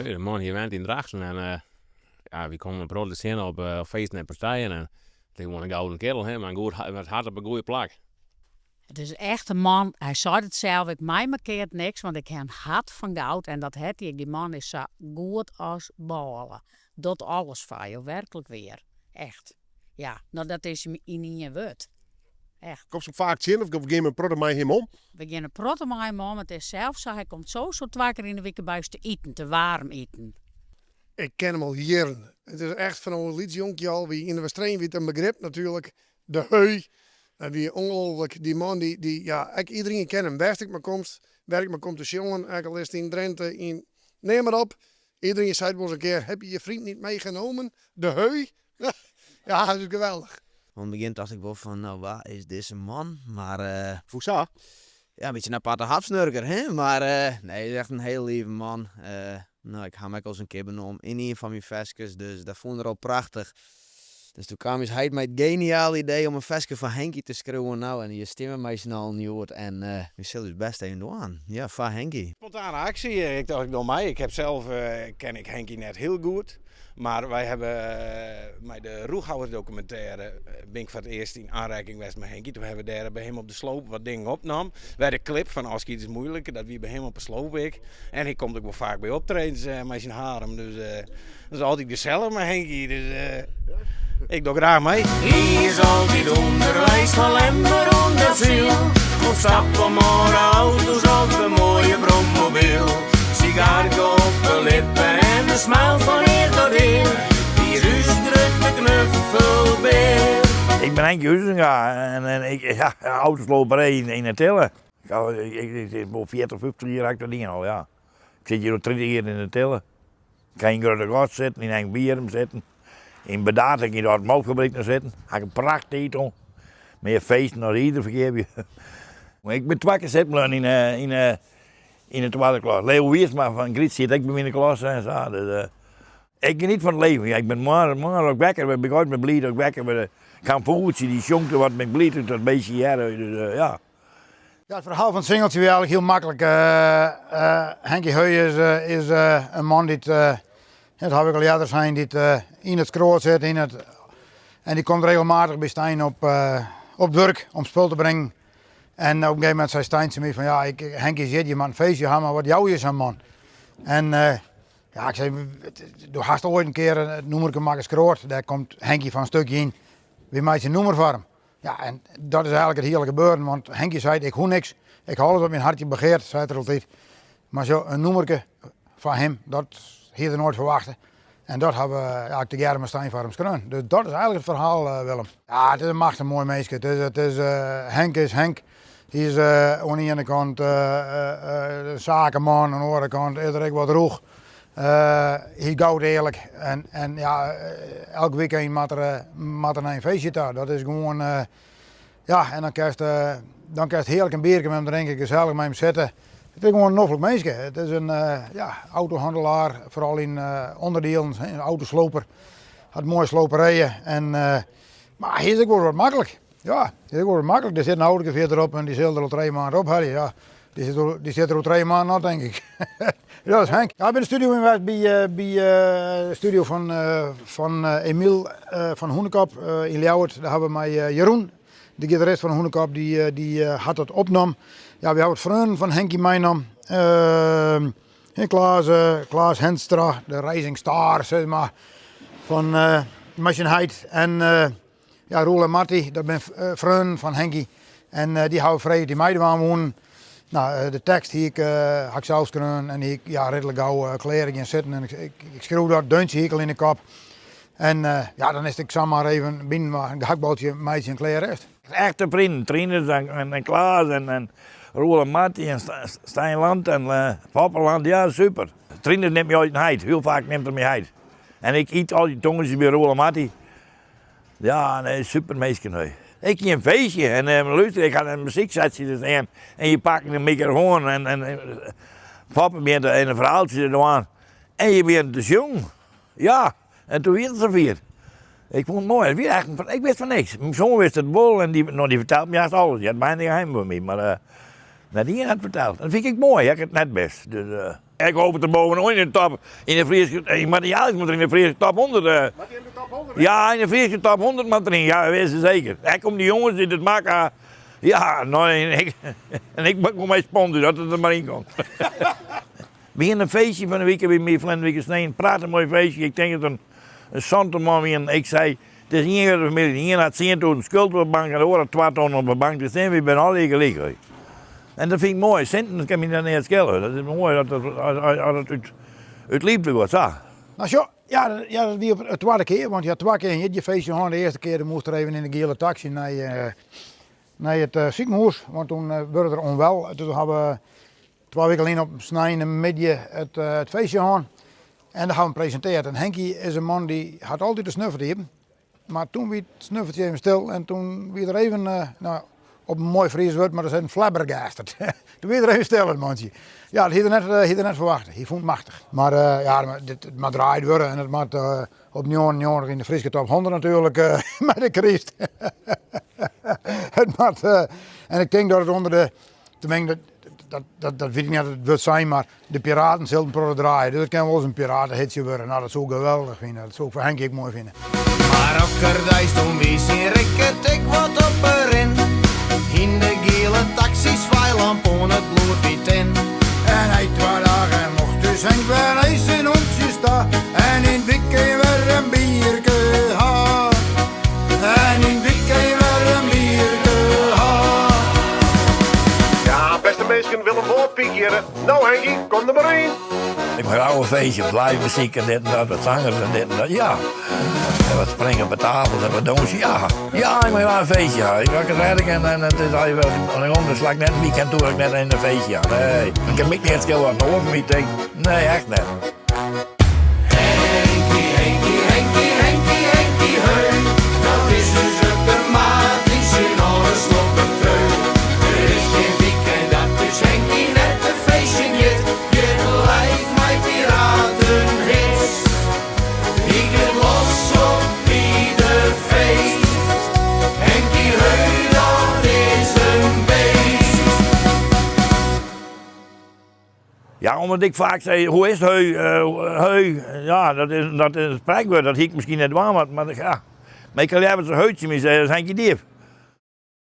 Henkie Heu, de man hy wennet yn Drachten en ja, wy komme in protte tsjin op feesten en partijen en it is gewoan in gouden kerel, hè, mei in goed mei it hert op it goede plak. It is echt in man, hy seit it sels, ik mei mekeard niks, want ik ha in hart fan goud en dat hat hy ek. Dy man is sa goed as bôle. Docht alles foar jo, werklik wier. Echt. Ja, no dat is yn ien wurd. Echt. Komst him faak tsjin of gean je in protte mei him om? We gean in protte mei him om. It is sels sa, hy komt sowieso twa kear yn de wike by ús te iten, te waarm iten. Ik ken him al jierren. It is echt fan in lyts jonkje al. Wie yn de Westereen wie it in begrip natuerlik. De Heu. Dat wie ongelooflijk. Dy man dy, dy, ja, ek iderien ken him. Wêr'tst ek mar komst, wêr ek mar komt te sjongen, ek al is it yn Drinte, yn, neam mar op. Iderien seit wolris in kear, heb je je vriend niet meegenomen? De Heu? Ja, dat is geweldich. Oan it begjin tocht ik wol fan, no wa is dizze man? Mar. Hoesa? Ja, in bytsje in aparte hapsnurker, hè? Mar nee, is echt in hiel leave man. No, ik ha him ek alris in kear benommen yn ien fan myn ferskes, dus dat fûn er al prachtich. Dus doe kaam ús heit mei it geniale idee om in ferske foar Henkie te skriuwen. No, en hjir stean we mei syn allen hjoed en wy sille ús bêst even dwaan. Ja, foar Henkie. Spontane aksje, ik tocht ik doch mei. Ik heb zelf, ken ik Henkie net hiel goed. Mar wy hawwe mei de Rûchhouwersdokumintêre bin ik foar it earst yn oanrekking west mei Henkie. Doe hawwe we dêr by him op de sloop wat dingen opnommen. Wer de klip fan Ofskied is moeilik, dat wie by him op de sloop ek. En hy komt ek wol faak by optredens mei syn harem. Dus dat is altyd gesellich mei Henkie. Dus ik doch graach mei. Hy is altyd ûnderweis fan Lemmer oant Delfsyl. Op stap om âlde auto's of de moaie brommobyl. Sigaarke op de lippen en in smile fan ear tot ear. Hy is ús grutte knuffelbear. Ik bin Henkie Huizinga en, en ik, ja, autosloperij yn, yn de Tille. Ik, ik, ik, ik, wol 40, 50 jier ha ik dat dien al, ja. Ik sit hjir al 30 jier yn de Tille. Ik ha yn Gruttegat sitten, yn Engwierum sitten, yn Burdaard ha ik yn de âld molkfabryk noch sitten. Ha ik in prachttiid hân. Mear feesten as ieder ferkeapje. Ik bin twa kear sitten bleaun yn de, yn de, yn de twadde klas. Leo Wiersma fan Gryt siet ek by my yn de klasse en sa. Dus, uh, ik geniet fan it leven. Ja, ik bin moarn, moarn as ik wekker wurd, bin ik altyd bliid as ik wekker wurd. Ik ha in fûgeltsje dy sjongt wat, bin ik bliid dat ik dat beestje hear. Dus, uh, ja. Ja, it ferhaal fan it singeltsje wie eigenlik hiel maklik. Henkie Heu is, is in man dy't, dat haw ik al earder sein, dy't yn it skroat sit yn it, en dy komt regelmatich by Stijn op, op it wurk om spul te bringen. En op in gegeven momint sei Stijn tsjin my fan ja, ik, Henkie is hjir, je moatte in feestje ha, mar wat jouwe je sa'n man? En ja, ik sei, do hast oait in kear it nûmerke makke skroat, dêr komt Henkie foar in stukje yn, wy meitsje in nûmer foar him. Ja, en dat is eigenlik it hiele gebeuren, want Henkie seit, ik hoech niks, ik ha alles wat myn hartje begeart, seit er altyd. Mar sa in nûmerke foar him, dat hie er noait ferwachte. En dat ha we ja, tegearre mei Stijn foar him skreaun. Dus dat is eigenlik it ferhaal, eh, Willem. Ja, it is in machtich moai minske. It is, it is, eh, Henk is Henk. Hy is eh, oan de iene kant in sakeman, oan de oare kant is er ek wat rûch. Hy is goud earlik en, en ja, elk weekend moat er, moat er nei in feestje ta. Dat is gewoan, ja, en dan kinst, dan kinst hearlik in bierke mei him drinke, gesellich mei him sitte. It is gewoan in noflik minske. It is in ja, autohannelaar, foaral yn ûnderdielen, in autosloper. Hat moaie sloperijen en, mar hy is ek wol wat maklik. Ja, hy is ek wol wat maklik. Der sit in autoke fierderop en dy sil der al trije maand ophelje. Ja, dy sit, dy sit der oer trije maand noch, tink ik. Dat is Henk. Ja, ik bin de studio yn west by, by de studio fan, fan Emiel fan Hûnekop yn Ljouwert. Dêr ha we mei Jeroen, de gitarist fan Hûnekop, dy, dy hat dat opnommen. Ja, we hawwe wat freonen fan Henkie meinaam. Uh, Klaas, Klaas Henstra, de rising star, sis mar, fan uh, mei syn heit. En Ja, Roel en Marty, dat binne freonen fan Henkie. En dy hawwe frege oft dy meidwaan woenen. No, de tekst hie ik, ha ik sels skreaun en hie ik ja, ridlik gau klear. Ik gean sitten en ik, ik, ik skriuw dat, deuntsje hie ik al yn de kop. En ja, dan is it ek samar even binnen in gehaktbaltsje meitsje en klear is it. Echte vrienden, Trinus en, en, en Klaas en, en Roel en Marty en Stijn Land en uh, Poppeland, ja super. Trinus nimt my altyd heit, hiel faak nimt er my heit. En ik yt altyd tongersdei by Roel en Marty. Ja, nee, super minsken hé. Ik hie in feestje en uh, luister, ik had in muzyksetsje te stean en je pakken de microfoon en, en, en Foppe begint in ferhaaltsje te dwaan en je begint te sjongen. Ja, en toen wie it safier. Ik fûn it moai. It wie echt, ik wist fan niks. Myn soan wist it wol en dy, no, dy fertelt my hast alles. Dy hat bijna geheim foar my, mar uh, net ien hat ferteld. Dat fyn ik moai, dat ik it net wist. Dus, uh. Ik hoop er bovenop in de top, in de Fryske, ik moat ja, ik moet er in de Fryske top 100. Moat hy in de top 100? Ja, in de Fryske top 100 moat er yn, ja, wist se seker. Ek om dy jonges dy't it makke, ja, no, en ik, en ik kom mei sponsor, dat it der mar yn komt. We hiene in feestje fan de wike by my, ferline wike snein, prachtich moai feestje, ik tink dat der in 70 man wienen. Ik sei, it is ien grutte famylje, de ien hat 10,000 skuld op de bank en de oar hat 2 ton op de bank te stean, wy binne allegear gelyk. Hoi. En dat fyn ik moai, sinten kin my dan neat skele. Dat is moai dat dat as it út út liefde giet, sa. No sjoch, ja, ja, dat wie op de twadde kear, want hy hat twa kear in jierdeifeestje hân. De earste kear dan moast er even yn de giele taksy nei, nei it sikehûs, want toen wurde er ûnwel. Dus ha we twa wiken lyn op snein-middei it, it feestje hân. En daar ha we him presintearre. En Henkie is in man dy hat altyd de snuffert iepen. Mar toen wie it snuffertsje even stil en toen wie er even, no, op in moai Frysk wurd, mar dat is even flabbergasted. Toen wie er even stil, it mantsje. Ja, dat hie er net, hie er net ferwachte. Hy fûn it machtich. Mar ja, dit, it moat draaid wurde en it moat op 99 yn de Fryske top 100 natuerlik mei de kryst. It moat, en ik tink dat it ûnder de, tenminste, dat, dat, dat wit ik net, it wurdt sein, mar de Piraten sille in protte draaie. Dus it kin wolris in piratehitsje wurde. No, dat soe ik geweldich fine. Dat soe ik foar Henkie ek moai fine. Mar okkerdeis toen wie syn Rikkert ek wat op 'e rin. Yn de giele taksy swaailamp oan it bloed wie tin. En nei twa dagen mocht ús Henk wer nei syn hûntsjes ta. En yn 't wykein wer in bierke ha. En yn 't wykein wer in bierke ha. Ja, bêste minsken, Willem Wâldpyk hjirre. No Henkie, kom der mar yn. Ik mei oude feestje, live muzyk en dit en dat, wat zangers en dit en dat, ja. En wat springen op de tafels en wat dûnsje, ja. Ja, ik mei graach in feestje ha. Ik het werk en het is al even, om de slag net een weekend toe, ik net in een feestje ha. Nee, ik kin my net skele wat in oar fan my tinkt. Nee, echt net. Henkie, Henkie, Henkie, Henkie, Henkie Heu. Dat is ús grutte maat yn syn âlde sloppe trui. Der is gjin weekend dat ús Henkie net te feestjen giet. Giet live mei piratenhits. Hy giet los op ieder feest. Henkie Heu, dat is in beest. Ja, omdat ik faak sei, hoe is it Heu, Heu, ja, dat is in sprekwurd, dat hie ik miskien net dwaan moatten, mar ja. Mar ik ha leaver as se Heu tsjin my sizze as Henkie Dief.